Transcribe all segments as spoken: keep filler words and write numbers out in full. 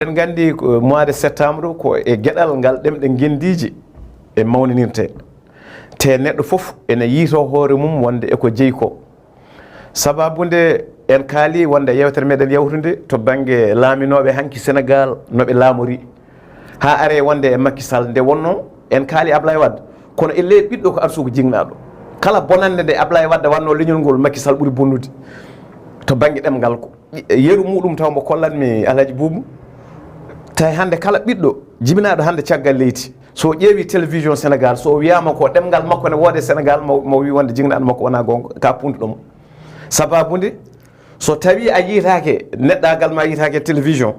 Eɗen nganndi ko mois de septembre ko e geɗal ngal ɗemɗe ngenndiije e mawninirtee. Te neɗɗo fof ene yiytoo hoore mum wonde e ko jeyi ko. Sababu nde en kaali wonde yewtere meɗen yawtude to bannge laaminooɓe hanki Senegaal no ɓe laamori. Haa aree wonde e Macky Sall nde wonnoo en kaali Ablaye Wade. Kono e ley ɓiɗɗo ko arsugo jignaɗo. Kala bonande nde Ablaye Wade wannoo leñol ngol Macky Sall ɓuri bonnude. To bannge ɗemngal ko yeru muɗum taw mo kollanmi Alhaji Boubou. Tawi hannde kala ɓiɗɗo jibinaɗo hannde caggal leydi. So ƴeewi télévision Sénégal, so wiyama ko ɗemngal makko ne woode Sénégal, mo, mo wi wonde jignaɗo makko wona gonga, ka puntuɗo mo. Sababu nde, so tawi a yitake neɗɗagal ma yitake télévision,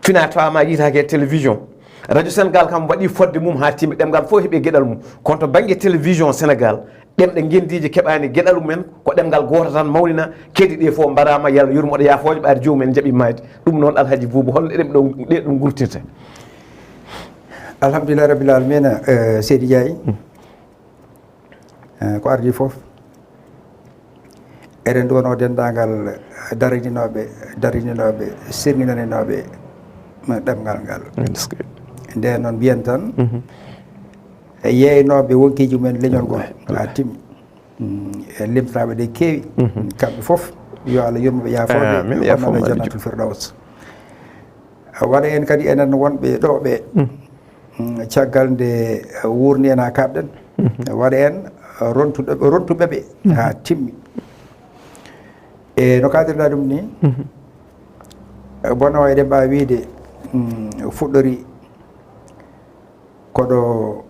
fina tawa ma yitake télévision. Radio Sénégal kam waɗi fodde mum ha timmi, ɗemngal fof heɓi geɗal mum. Kono to banggue télévision Sénégal, ɗemɗe ngendiije keɓaani geɗal mumen, ko ɗemngal gooto tan mawnina, kedi ɗe fof mbarama, yo Allah yurmo ɗo yaafooje ɓaade joomum en jaɓi maayde. Ɗum noon Alhaji Boubou, holno ɗeɗem ɗo, ɗe ɗum gurtirta? Alhamdulillah rabbil alamina, eh, Seydi Ndiaye. Eh, ko ardi fof, eɗen nduwano denndaangal darininoɓe, darininoɓe, sirŋinaninooɓe ɗemngal ngal. Nden noon mbiyen tan, e yeeynooɓe wonkiiji mumen leñol ngol ha timmi. Mm, e limtaaɓe ɗe keewi, kamɓe fof, yo Allah yurmo ɓe, yaafoo ɓe, amin, yaafoo ɓe, jannatul firdaws. Waɗa en kadi enen wonɓe ɗo ɓe, mm, caggal nde wuurni en ha kaɓɗen, waɗa en rontuɓe, rontuɓe ɓe ha timmi. E no kaadirɗa ɗum ni, bono eɗen mbaawi wiide, mm, fuɗɗori ko ɗo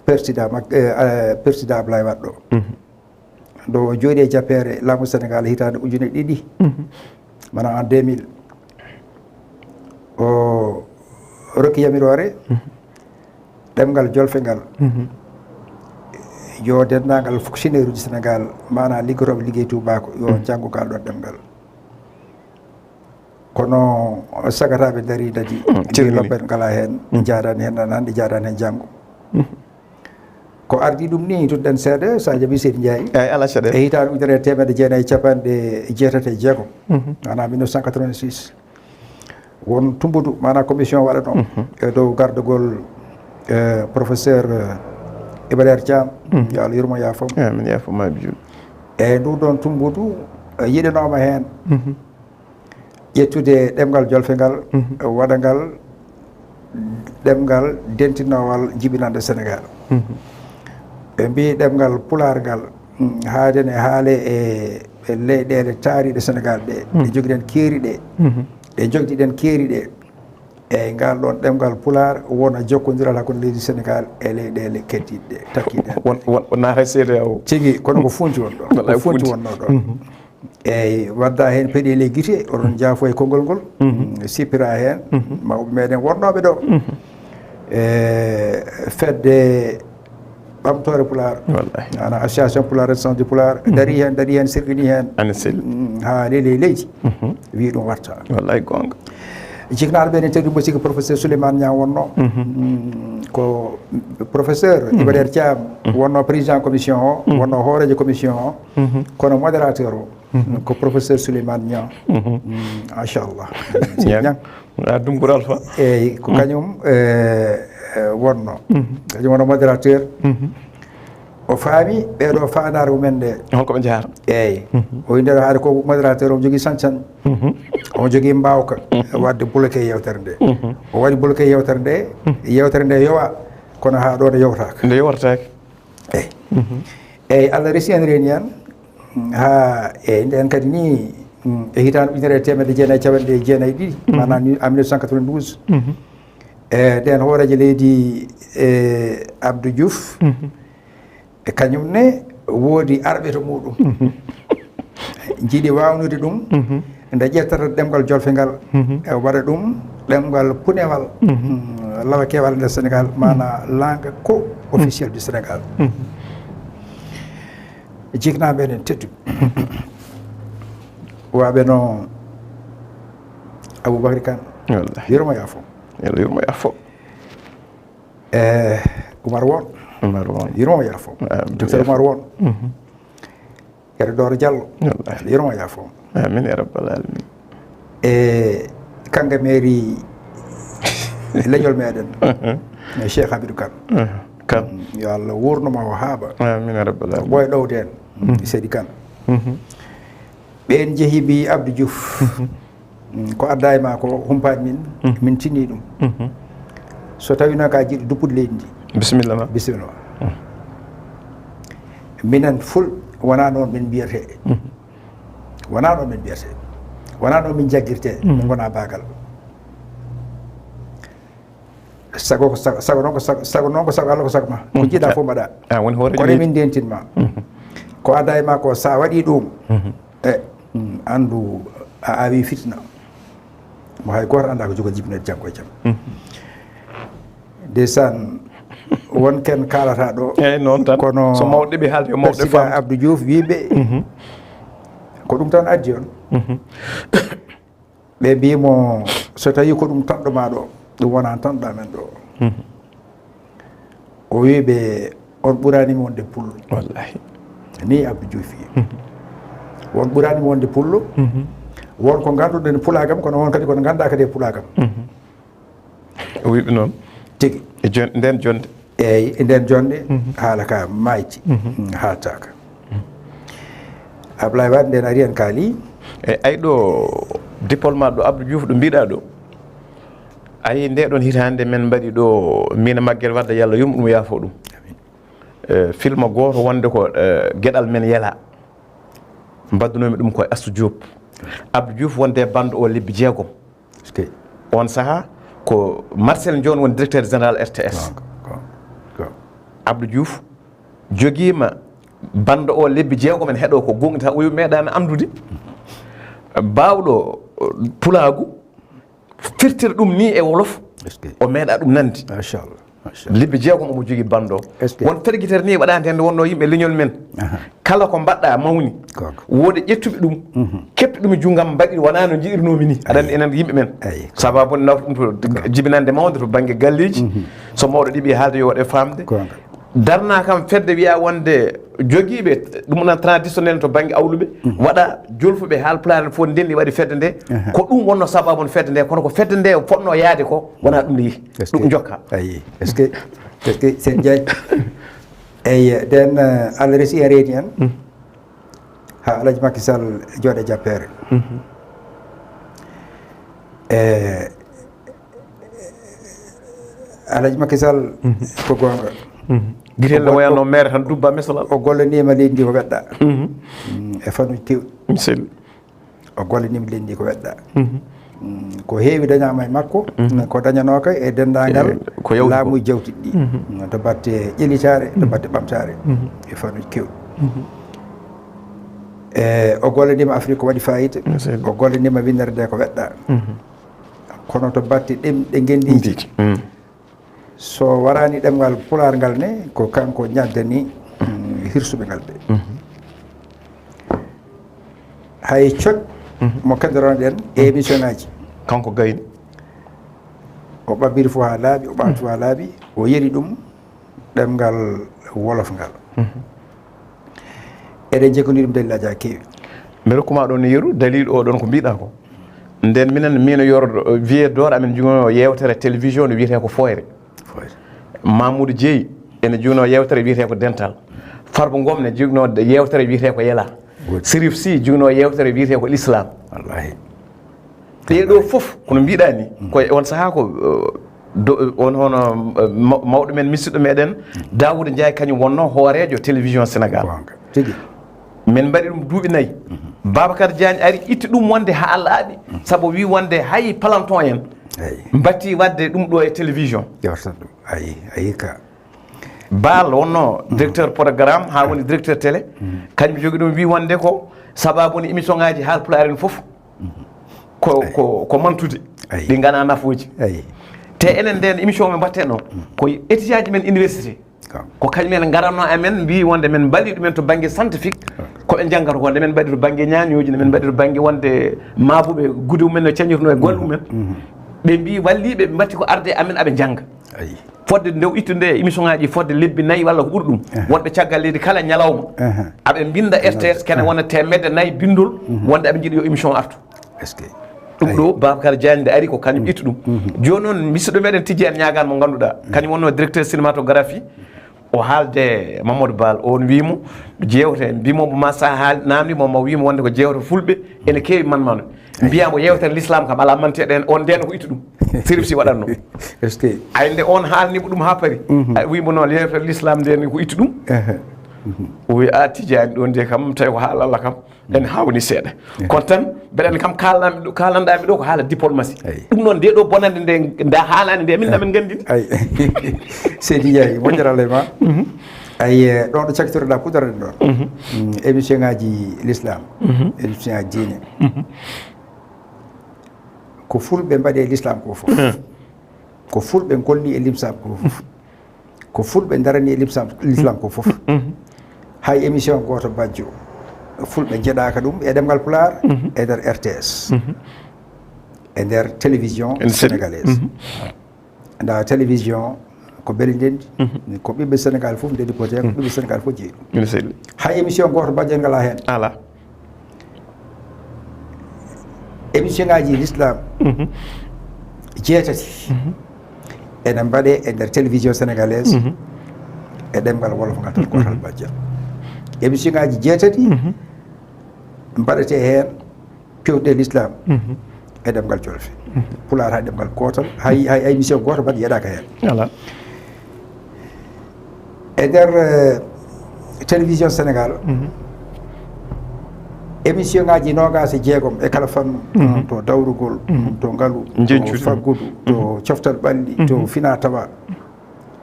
pertida mak-, eh, eh, pertida Ablaye Wade ɗo. Ɗo o jooɗi e jappeere laamu Sénégal hitaande ujune ɗiɗi, maanaam en deux mille, o rokki yamiroore ɗemngal jolfe ngal, yo denndaangal fonctionnaire uji Sénégal, maanaam liggotooɓe liggey tuubaako, yo janngu ngal ɗon ɗemngal. Kono sagataaɓe ndarii, ndadi, mbi lobbet ngala heen, jaadaani heen nana hannde, jaadaani heen janngo. Ko ardi ɗum ni, tudden seeɗa, so a jaɓi Seydi Ndiaye. Eyi, alaa caɗeele. E hitaande ujunere e teemedde jeenayi e capanɗe jeetati e jeegom, maanaam mille neuf cent quatre-vingt-six, won tumbudu, maanaam commission waɗanoo e dow gardagol, eh, professeur, eh, Iba Der Thiam, yo Allah yurmo, yaafo mo. Amin, yaafo ma, Abdou. E ndu ɗon tumbudu, eh, yiɗanooma heen ƴettude ɗemngal jolfe ngal, waɗa ngal ɗemngal dentinowal jibinande Sénégal. Ɓe mbi ɗemngal Pulaar ngal, mm, haaden e haale e, e leyɗeele taariɗe Sénégal ɗe, ɗe jogiɗen keeri ɗe, ɗe jogdiɗen keeri ɗe. Eyyi, ngal ɗon ɗemngal Pulaar wona jokkondiral hakkunde leydi Sénégal e leyɗeele keddiɗe, takkiɗe. Won, won, won naata e C D A O. Tigi, kono ko funti won ɗon. Wallaay, ko funti funti. Wonnoo ɗon. Eyyi, wadda heen peɗeli e gite, oɗon njaafo e konngol ngol. Mm, sippira heen, mawɓe meɗen wonnooɓe ɗo. E fedde ɓamtoore Pulaar. Wallaay. Ana Association Pulaar, Résistance du Pulaar, dari heen, dari heen, sirgini heen. Ana selli. Mm, haa leli leydi. Wi ɗum watta. Wallaay, goonga. Jiknaaɗo ɓe ne teddu mo siki professeur Souleymane Niang wonno. Mm, ko professeur Iba Der Thiam wonno président commission o, wonno hooreejo commission o, kono modérateur o ko professeur Souleymane Niang. Mm, machallah. Niang. Niang. A Dumbuur Alpha. Eyyi, ko kañum, eh, eh, wonno. Kañum wonno modérateur. O faami ɓeeɗo faandaare mumen nde. Holko ɓe njahata? Eyyi. O wi nde haade ko modérateur, o jogii sañ-sañ. O jogii mbaawka waɗde bloqué yewtere nde. O waɗi bloqué yewtere nde, yewtere nde yowa, kono haa ɗo nde yowtaaka. Nde yowtaaka. Eyyi. Eyyi, Allah resi en, reeni en. Haa e nden kadi ni, mm, e hitaande ujunere e teemedde jeenayi e capanɗe jeenayi e ɗiɗi, maanaam ni en mille neuf cent quatre-vingt-douze. E nden hooreejo leydi, e Abdou Diouf, e kañum ne woodi arɓe to muɗum. Jiɗi waawnude ɗum, nde ƴettata ɗemngal jolfe ngal, e waɗa ɗum ɗemngal punewal, mm, lawa keewal nder Sénégal, maanaam langue co-officielle du Sénégal. Jiknaaɓe enen tedduɓe. Waɓe no Aboubacry Kane. Wallahi. Yurmo yaafo. Yalla yurmo yaafo. E Oumar Won. Oumar Won. Yurmo yaafo. Amin. Docteur Oumar Won. Kadi Dooro Diallo. Wallahi. Yurmo yaafo. Amin ya rabbal alamin. E kanga mairie e leñol meɗen, e Cheikh Hamidou Kane. Kan. Yo Allah wurno ma o haaɓa. Amin ya rabbal alamin. Ɓooy ɗowde en. Seydi Kane. Ɓeen jehi mbi Abdou Diouf, ko adda e ma ko humpaani min, min tinni ɗum. So tawi noon ka jiɗi duppude leydi ndi, bisimilla ma. Bisimilla ma. Minen ful wona noon min mbiyete. Wona noon min mbiyete. Wona noon min jaggirte, min ngona baagal. Sago ko sago, sago noon ko sago, sago noon ko sago Allah ko sago ma. Ko jiɗa fof mbaɗa. A woni hoore. Kono min ndentin ma. Ko adda e ma ko sa waɗi ɗum, e andu a awi fitna. Mo hay goto anda ko jogo jibinede janggo e jam. Ndeysaan, won ken kalata ɗo. Eyyi, noon tan. Kono so mawɗe ɓe haalde, yo mawɓe président paam. Abdou Diouf wiɓe, ko ɗum tan addi on. Ɓe mbimo, so tawi ko ɗum toɗɗo ma ɗo, ɗum wona tan ɗo amen ɗo. O wi ɓe, on ɓurani mi wonde pullo. Wallahi. Ni Abdou Diouf wi. On ɓurani mi wonde pullo. Won ko ganduɗen pulagam, kono won kadi kono ganda kadi e pulagam. O wi ɓe noon. Tigi. E jon-, nden jonde. Eyyi, e nden jonde, haala ka mayti. Haaltaka. Ablaye Wade nden ari en kaali. E ay ɗo diplomate ɗo Abdou Diouf ɗo mbiɗa ɗo. Ay nde ɗon hitande men mbaɗi ɗo mina Maguel Wade, yo Allah yum ɗum yaafo ɗum. E, filma goto wonde ko, e, geɗal men yela. Mbaɗdunomi ɗum ko Astou Diop. Abdou Diouf wonde bando o lebbi jeegom. On saha ko Marcel Ndione woni directeur général R T S. Abdou Diouf jogiima bando o lebbi jeegom en heɗo ko gonɗita o meeɗaani anndude. Baawɗo, uh, pulaagu, firtir ɗum ni e wolof, o meeɗa ɗum nande. Machallah. Lebbi jeegom omo jogii bando. Won fergitere ni waɗaande heen wonno yimɓe leñol men. Kala ko mbaɗɗa mawni. Wooda ƴettuɓe ɗum, keɓti ɗum e junngam mbaɗi wonaa no njiɗirnoomi ni. Aɗa anndi enen yimɓe men. Sababu nawta ɗum to jibinande mawde to bannge galleeji. So mawɗo ɗiɓi haalde yo waɗe faamde. Darna kam fedde wiya wonde jogiiɓe ɗum nan traditionnel to bannge awluɓe, waɗa jolfuɓe haal pulaar en fof ndenni waɗi fedde nde. Ko ɗum wonno sababu on fedde nde, kono ko fedde nde fotno yaade ko wona ɗum nde yehi. Ɗum jokka. Ayi, est-ce que, est-ce que sen jeey? Eyyi, nden, eh, Allah resi en reeni en. Ha Alhaji Macky Sall jooɗe jappere. E Alhaji Macky Sall ko goonga. Gitelle wayano maire tan dubba mesalal. O gollanima leydi ndi ko weɗɗa. Mm, e fanuji kewɗi. Sel. O gollanima leydi ndi ko weɗɗa. Mm, ko heewi dañama e makko, ko dañanoka e dendagal laamu jawtiɗi ɗi. Mm, to batte ƴellitare, to batte ɓamtare, e fanuji kewɗi. E o gollanima Afrique ko waɗi fayida, o gollanima winnere nde ko weɗɗa. Kono to batte ɗemɗe ngendiiji, so waraani ɗemngal pulaar ngal ne, ko kanko ñaddani, mm, hirsuɓe ngal ɓe. Hay cod mo keddoronɗen e émission ngaji. Kanko gayni. O ɓabbiri fof haa laaɓi, o ɓaati fof haa laaɓi, o yeri ɗum ɗemngal wolof ngal. Eɗen njekkondiri ɗum daliilaaji haa keewi. Mi rokkuma ɗon yeru, daliil o ɗon ko mbiɗa ko. Nden minen, mino yoro, vieux d'or amin jogino yewtere télévision no wiyete ko Foyre. Foyre. Mamoudou Dieye ene jogino yewtere wiyete ko Dental. Farba Ngom ne jogino yewtere wiyete ko Yela. Serif Sy jogino yewtere wiyete ko L'Islam. Wallahi. Ɗee ɗoo fof, kono mbiɗa ni, ko e on sahaa ko, eh, do-, on hono, eh, ma-, mawɗo men, musidɗo meɗen, Daouda Ndiaye, kañum wonno hooreejo télévision Sénégal. Goonga. Tigi. Min mbaɗi ɗum duuɓi nayi. Babacar Diagne ari, itti ɗum wonde haa laaɓi, sabu wi wonde hay planton en mbatti waɗde ɗum ɗo e télévision. Ƴewtan ɗum. Ayi, ayi ka. Baal wonno directeur programme, haa woni directeur télé, kañum jogi ɗum, wi wonde ko sababu woni émission ngaji Haalpulaar en fof ko, ko, ko mantude. Ayi. Ɗi ngana nafooji. Ayi. Te enen nden émission ɓe mbatten o, ko étudiant ji men université. Ko kañum en garanno amen, mbi wonde men mbaɗi ɗumen to bannge scientifique, ko ɓe njanngata ko, nde men mbaɗi to bannge ñaañooji, nde men mbaɗi to bannge wonde maabuɓe gude mumen no cañirno e golle mumen. Ɓe mbi walliɓe, ɓe mbatti ko arde amen aɓe njannga. Ayi. Fodde nde o ittude émission ngaji fodde lebbi nayi walla ko ɓuri ɗum. Wonɓe caggal leydi kala ñalawma. Aɓe mbinda R T S kene wona teemedde nayi bindol wonde aɓe njiɗi yo émission artu. Est-ce que? Ɗum ɗo Babacar Diagne nde ari ko kañum ittu ɗum. Jooni noon, musidɗo meɗen Tidiane Niagane mo ngannduɗaa, kañum wonno directeur cinématographie, o haalde Mamadou Bal, on wii mo jeewte, mbimo mo ma sa haal, namdi mo, mo wii mo wonde ko jeewte fulɓe ene keewi man mano. Mbiya mo yewtere l'islam kam alaa manteɗo en, on ndeen ko ittu ɗum. Sirif si waɗatno. Est-ce que Ay nde on haalni mo ɗum haa pari. Ay wii mo noon yewtere l'islam ndeen ko ittu ɗum. O wi a Tidiane ɗo nde kam tawi ko haala Allah kam. En hawni seeɗa. Kono tan mbeɗa anndi kam kaalanmi ɗo, kaalanɗami ɗo ko haala diplomatie. Ɗum noon nde ɗo bonande nde nda haalani nde min namin nganndi. Ay. Seydi Ndiaye, moƴƴere Allah e ma. Ay, eh, ɗon ɗo cakkitorɗa pudarde ɗon. Mm, émission ngaji l'islam. Émission ngaji diine. Ko fulɓe mbaɗe l'islam ko fof. Ko fulɓe golli e limsam ko fof. Ko fulɓe darani e limsam, l'islam ko fof. Hay émission goto bajjo fulɓe jeɗaka ɗum e ɗemgal pulaar e nder R T S, e nder télévision sénégalaise. Nda télévision ko beeli ndendi. Ko ɓiɓɓe Sénégal fof ndendi ko te, ko ɓiɓɓe Sénégal fof jeeyi ɗum. Hay émission goto bajjo ngala hen. Ala. Émission ngaji l'islam jeetati ene mbaɗe e nder télévision sénégalaise e ɗemngal wolof ngal tan, gotal bajjal. Émission ngaji jeetati mbaɗete heen pewɗe l'islam e ɗemngal jolfe. Pulaar hay ɗemngal gotal, hay, hay émission goto mbaɗ yeɗaka heen. Ala. E nder, eh, télévision Sénégal, émission ngaji nogas e jeegom e kala fannu, to dawrugol, to ngalu, to faggudu, to coftal ɓalli, to fina tawa.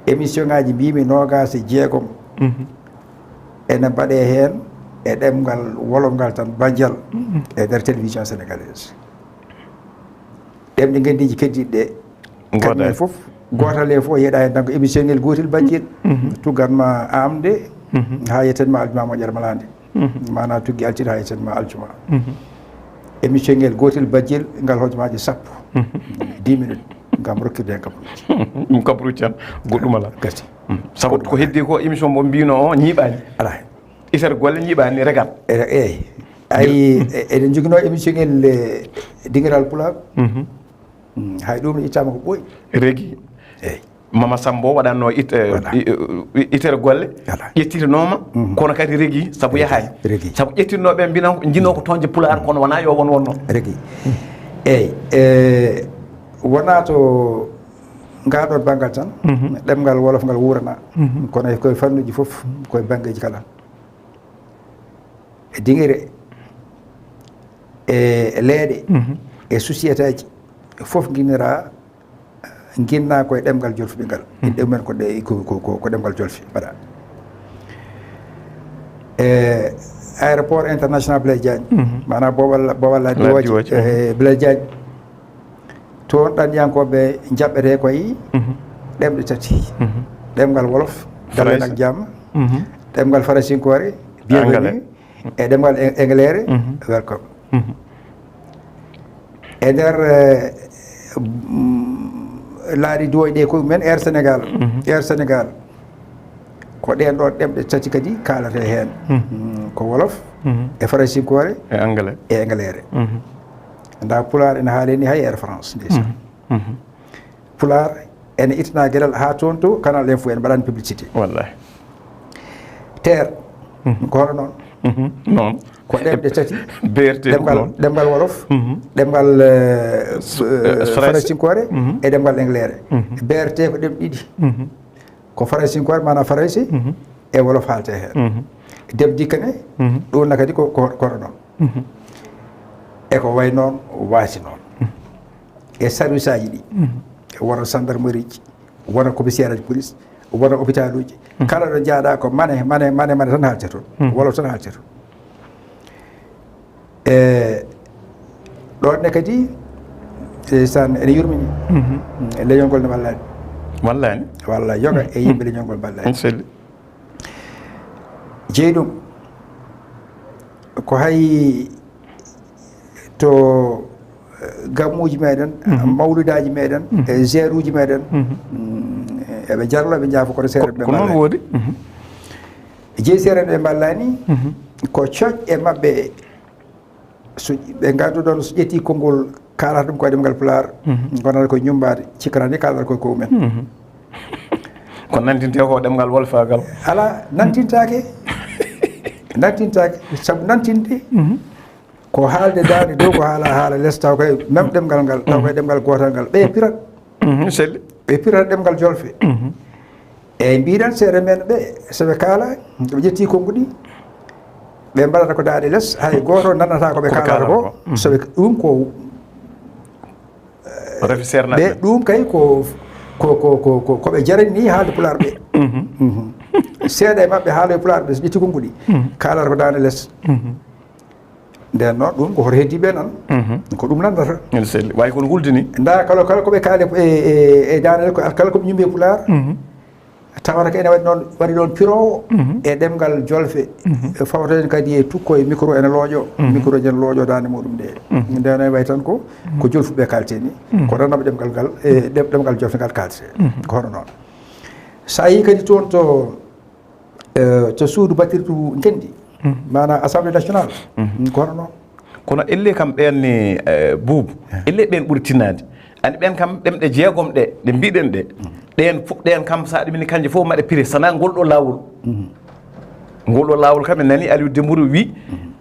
Émission ngaji mbimi nogas e jeegom ene mbaɗe heen e ɗemngal wolof ngal tan bajjal e nder télévision sénégalaise. Ɗemɗe ngenndiji keddiɗe ɗe. Kamɓe fof, gootal e fof yeeɗa heen tan ko émission ngel gootel bajjel. Tuggat ma amde, haa yettan ma aljuma moƴƴere malande. Mana tuggi altine haa yettan ma aljuma. Émission ngel gootel bajjel ngal hojomaaji sappo. Dix minutes ngam rokkirde heen kabaruuji. Ɗum kabaruuji tan, goɗɗum alaa. Gasi. Sabu ko heddi ko émission mo mbino o ñiiɓaani. Alaa. Itere golle ñiiɓaani regal. Eyi. Ay, eɗen njoginoo émission ngel, eh, dingiral pulaar. Hay ɗum ne ittaama ko ɓooyi. Regi. Eyi. Mama Sambo waɗatno it-, eh, itere golle, ƴettitanooma, kono kadi regi, sabu yahaani. Regi. Sabu ƴettinooɓe mbino, njino ko toñde pulaar, kono wonaa yo won wonno. Regi. Eyi, eh, wonaa to ngal ɗon banngal tan, ɗemngal wolof ngal wuurana. Kono e koye fannuuji fof, koye banngeeji kala. E dingire, e leeɗe, e société ji, fof nginnira, nginna koye ɗemngal jolfuɓe ngal. Inɗe mumen ko ɗe, ko, ko, ko, ko ɗemngal jolfi mbaɗa. E aéroport international Blaise Diagne, maanaam boowal, boowal laabi diwooje, e Blaise Diagne. Toon ɗanniyankooɓe njaɓɓetee koye ɗemɗe tati. Ɗemngal wolof, dalen ak jam. Ɗemngal faransinkoore, bienvenue. E ɗemngal en-, engleere, welcome. E nder, eh, mm, laaɗe diwooje ɗe koye mumen, Air Sénégal. Air Sénégal. Ko ɗeen ɗoon ɗemɗe tati kadi kaalata heen. Mm, ko wolof, e faransinkoore, e engleere. E engleere. Nda pulaar ene haali ni hay Air France, ndeysaan. Pulaar ene ittana geɗal haa toon to Canal Info en mbaɗani publicité. Wallahi. Teer, ko hono noon. Noon. Ko ɗemɗe tati. B R T ko ɗemngal, noon. Ɗemngal wolof, ɗemngal, eh, eh, faransinkoore, e ɗemngal engleere. B R T ko ɗemɗe ɗiɗi. Ko faransinkoore, maanaam faransi, e wolof haalte heen. Debdi kene, ɗum na kadi ko, ko, ko hono noon. E ko way noon, waasi noon. E service aji ɗi, wona gendarmerie ji, wona commissariat de police, wona hôpital uji. Kala ɗo njaaɗa ko mane, mane, mane, mane tan haalte toon. Wolof tan haalte toon. E ɗon ne kadi, ndeysaan, ene yurmini. E leñol ngol ne wallaani. Wallaani. Walla yoga e yimɓe leñol ngol mballaani. Selli. Jeyi ɗum ko hay to, eh, gammuuji meɗen, mawlidaaji meɗen, e zeeruuji meɗen, mm, eɓe jarlo, eɓe njaafo kono seeɗa ɓe mballaani. Ko noon woodi. Jeyi seeɗa ɓe mballaani, ko coƴ e maɓɓe. So ɓe ngannduɗon, so ƴetti konngol kaalata ɗum koye ɗemngal Pulaar, ngonata koye ñummbaade, cikkata ni kaalata koye ko men. Ko nantinte ko ɗemngal wolfaagal. Alaa, nantintaake. Nantintaake, sabu nantinde ko haalde daande dow, ko haala haala les, taw koye même ɗemngal ngal, taw koye ɗemngal gootal ngal. Ɓe pirat, Selli. Ɓe pirata ɗemngal jolfe. Eyi, mbiɗen seeɗa men ɓe, so ɓe kaala, ɓe ƴetti konnguɗi, ɓe mbaɗata ko daaɗe les, hay gooto nannata ko ɓe kaalata ko. So ɓe, ɗum ko Refi seernaaɓe. Ɓe ɗum kay ko ko ko ko ko ko ɓe jarani ni haalde Pulaar ɓe. Seeɗa e maɓɓe haala e Pulaar ɓe, so ƴetti konnguɗi, kaalata ko daaɗe les. Nden noon ɗum ko hoto heddiiɓe nan, ko ɗum nanndata. Ene selli, wayi kono huldini. Nda kala kala ko ɓe kaali e e e daanel ko kala ko ɓe ñumbi e Pulaar, tawata ko ene waɗi noon, waɗi ɗoon piroowo e ɗemngal jolfe. Fawta en kadi e tukko e micro ene looƴo, micro ji ene looƴo daande muɗum ɗe. Nden noon wayi tan ko ko jolfuɓe kaalte ni, ko rennooɓe ɗemngal ngal e ɗem- ɗemngal jolfe ngal kaalte. Ko hono noon. So a yii kadi toon to eh, to suudu batirdu ngenndi, maanaam Assemblée nationale. Ko hono noon. Kono elle kam ɓeen ni, eh, Buubu, elle ɓeen ɓuri tinnaade. Ani ɓeen kam ɗemɗe jeegom ɗe, ɗe mbiɗen ɗe, ɗeen fof, ɗeen kam so a ɗumini kanje fof maɗe pire, sana ngol ɗo laawol. Ngol ɗo laawol kam en nani Aliou Dembourou wi,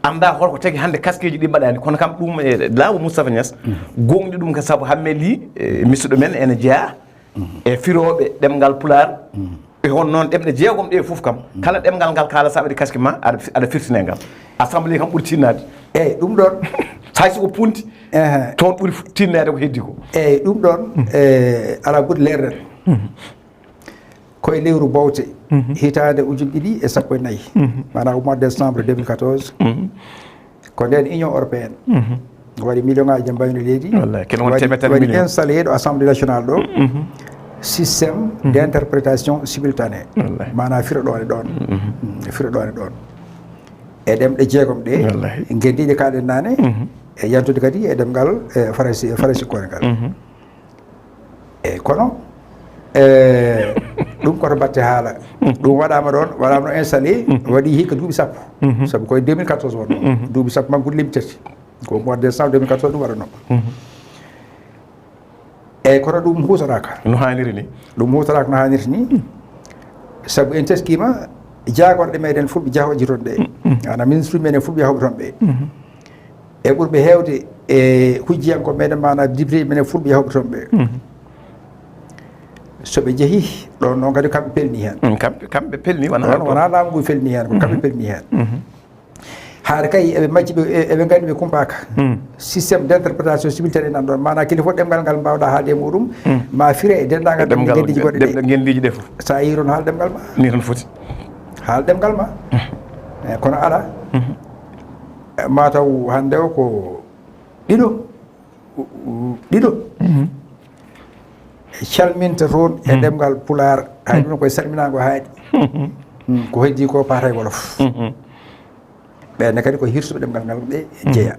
annda holko tagi hannde kaskeeji ɗi mbaɗaani, kono kam ɗum e laawol Moustapha Niass, gonɗi ɗum ko sabu Hammee Ly, eh, musidɗo men ene jeyaa e firooɓe ɗemngal Pulaar, e hono noon ɗemɗe jeegom ɗe fof kam, kala ɗemngal ngal kaala, so a waɗi kaski ma, aɗa aɗa firtine ngal. Assemblée kam ɓuri tinnaade. Eeyi, ɗum ɗoon. Hay so ko punti, toon ɓuri fu- tinneede ko heddi ko. Eeyi, ɗum ɗoon, e alaa ɓuri leerɗen. Ko e lewru Bowte, hitaande ujunɗe ɗiɗi e sappo e nayi, maanaam au mois de décembre deux mille quatorze, ko ndeen Union européenne waɗi million ngaaji mbayno leydi, Wallahi, kene won teemedere waɗi million. Installé ɗo Assemblée nationale ɗo système d'interprétation simultanée, maanaam firo ɗoon e ɗoon. Firo ɗoon e ɗoon. E ɗemɗe jeegom ɗe, Wallahi. Ngenndiiɗe kaaɗen naane, e yantude kadi e ɗemngal, e, Faransi, Faransi koore ngal. E kono, e, ɗum koto batte haala. Ɗum waɗaama ɗoon, waɗaama ɗo installé, waɗi hikka duuɓi sappo. Sabu koye deux mille quatorze wonno. Duuɓi sappo maggude lebbi tati. Ko mois de décembre deux mille quatorze ɗum waɗanoo. Eeyi, kono ɗum huutoraaka. No haaniri ni. Ɗum huutoraaka no haanirta ni. Sabu en teskiima jaagorɗe meɗen fulɓe jahooje toon ɗe. Ana ministre meɗen fulɓe yahooɓe toon ɓe. E ɓurɓe heewde e hujjiyankooɓe meɗen, maanaam député meɗen fulɓe yahooɓe toon ɓe. So ɓe njehii ɗoon noon kadi kamɓe pelni heen. Kamɓe kamɓe pelni wona. Wona laamu ngu felni heen, ko kamɓe pelni heen. Haade kay eɓe majji ɓe, eɓe nganndi ɓe kumpaaka. Système d'interprétation simultanée nan ɗoon, maanaam kadi fof ɗemngal ngal mbaawɗaa haalde e muɗum, ma fire e denndaangal ɗemɗe ngenndiiji goɗɗe ɗe. Ngenndiiji ɗe fof. So a yii toon haal ɗemngal ma. Ni tan foti. Haal ɗemngal ma. E, kono alaa. E, ma taw hannde o ko ɗiɗo, ɗiɗo calminta toon e ɗemngal Pulaar, hay ɗum koye salminaango haaɗi. Ko heddii ko paata e wolof. Ɓeenne kadi ko hirsuɓe ɗemngal ngal ɓe jeya.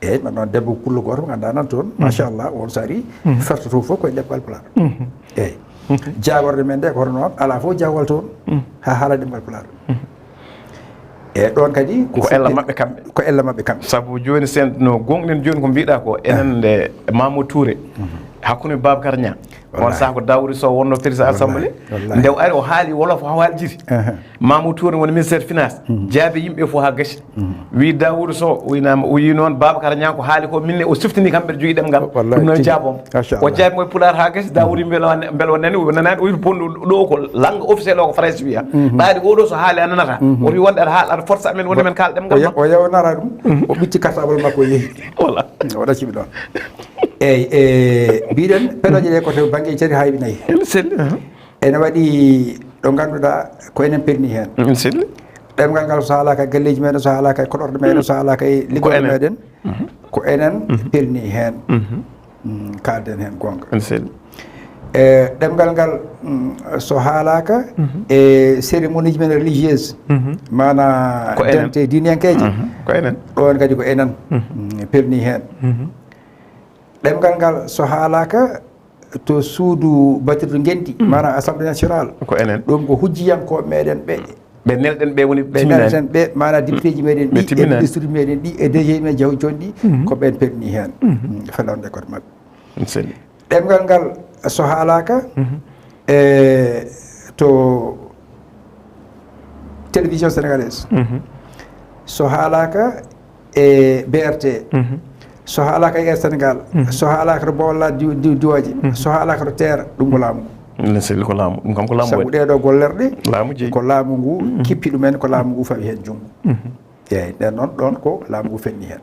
Eeyi, man noon debbo pullo gooto mo ngannduɗaa nan toon, machallah, on so ari, fertoto fof koye ɗemngal Pulaar. Eeyi. Jaagorɗe men ɗe ko hono noon, alaa fof jaagol toon, haa haala ɗemngal Pulaar. E ɗoon kadi ko Ko ella maɓɓe kamɓe. Ko ella maɓɓe kamɓe. Sabu jooni sen no gonɗen jooni ko mbiɗa ko, enen nde Mamadou Touré, hakkunde Babacar Niang. On saha ko Daouda Sow wonno président assemblée. Nde o ari o haali wolof o haali jiri. Mamadou Touré woni ministère finance. Jaabi yimɓe fof haa gasi. Wi Daouda Sow, o winama, o yi noon Babacar Niang ko haali ko, minne o siftini kam mbeɗa jogii ɗemngal. Ɗum noon jaabom. O jaabi mo e pulaar haa gasi, Daouda mbele o nani, o nanani, o wi bonno ɗo ko langue officielle o ko français wiya. Ɓaade oɗo so haali a nanata. O wi wonde aɗa haala, aɗa force amen wonde men kaala ɗemngal. O yawnara ɗum, o ɓitti cartable makko o yehi. Wala. O ɗacci mi ɗon. Eyi, e mbiɗen peɗoje ɗe ko to bangge cari hayɓe nayi. Ene selli. Ene waɗi ɗo ngannduɗaa ko enen pelni heen. Ene selli. Ɗemngal ngal so haalaaka e galleeji meɗen, so haalaaka e koɗorɗe meɗen, so haalaaka e liggorɗe meɗen, ko enen pelni heen. Kaalden heen goonga. Ene selli. E ɗemngal ngal, so haalaaka e cérémonie ji men religieuse, maanaa dente diiniyankeeje, ko enen. Ɗoon kadi ko enen pelni heen. Ɗemngal ngal so haalaaka to suudu batirdu ngenndi, maanaam assemblée nationale, ko enen. Ɗum ko hujjiyankooɓe meɗen ɓe Ɓe nelɗen ɓe woni ɓe nelɗen ɓe, maanaam députéji meɗen ɗi, e ministre meɗen ɗi, e D G meɗen jawdi joni ɗi, ko ɓen penni heen. Fellande koto maɓɓe. Ɗemngal ngal so haalaaka e to télévision sénégalaise, so haalaaka e B R T, so haalaaka e Air Sénégal, so haalaaka to Bawol Laaɗe diw- diw- diwaji, so haalaaka to Teera, ɗum ko laamu ngu. Nden seli ko laamu, ɗum kam ko laamu Sabu waɗi. Ɗeɗo golle ɗe Laamu jeyi. Ko laamu ngu kippi ɗumen, ko laamu ngu fawi heen junngo. Eeyi, nden noon ɗoon ko laamu ngu fenni heen.